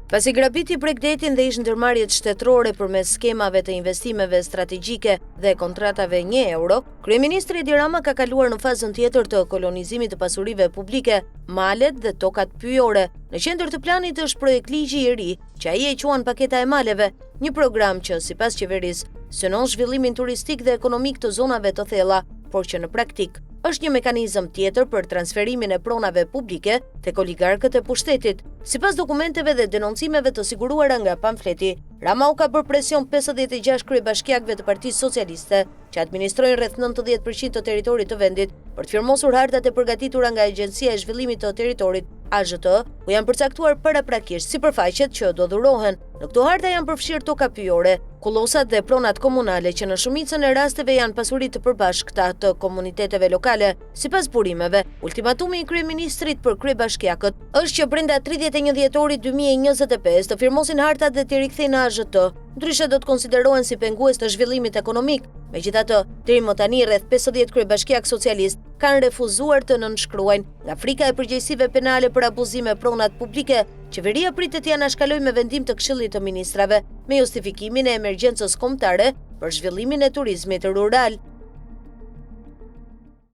Pasi grabiti bregdetin dhe ish-ndërmarrjet shtetërore përmes skemave të investimeve strategjike dhe kontratave 1 euro, kryeministri Edi Rama ka kaluar në fazën tjetër të kolonizimit të pasurive publike, malet dhe tokat pyjore. Në qendër të planit është projektligji i ri, që ai e quan paketa e maleve, një program që, sipas qeverisë, synon zhvillimin turistik dhe ekonomik të zonave të thella, por që në praktikë është një mekanizëm tjetër për transferimin e pronave publike tek oligarkët e pushtetit. Sipas dokumenteve dhe denoncimeve të siguruara nga pamfleti, Rama u ka bërë presion 56 kryebashkiakëve të Partisë Socialiste, që administrojnë rreth 90% të territorit të vendit, për të firmosur hartat e përgatitura nga Agjencia e Zhvillimit të Territorit, AZHT, ku janë përcaktuar paraprakisht sipërfaqet që do dhurohen. Në këto harta janë përfshirë toka pyjore, kullosat dhe pronat komunale që në shumicën e rasteve janë pasuri të përbashkëta të komuniteteve lokale. Sipas burimeve, ultimatumi i kryeministrit për kryebashkiakët është që brenda 31 dhjetorit 2025 të firmosin hartat dhe t'i rikthejnë në AZHT, ndryshe do të konsiderohen si pengues të zhvillimit ekonomik. Megjithatë, deri më tani rreth 50 kryebashkiakë socialistë kanë refuzuar të nënshkruajnë nga frika e përgjegjësive penale për abuzim me pronat publike. Qeveria pritet t'i anashkalojë me vendim të Këshillit të Ministrave me justifikimin e emergjencës kombëtare për zhvillimin e turizmit rural.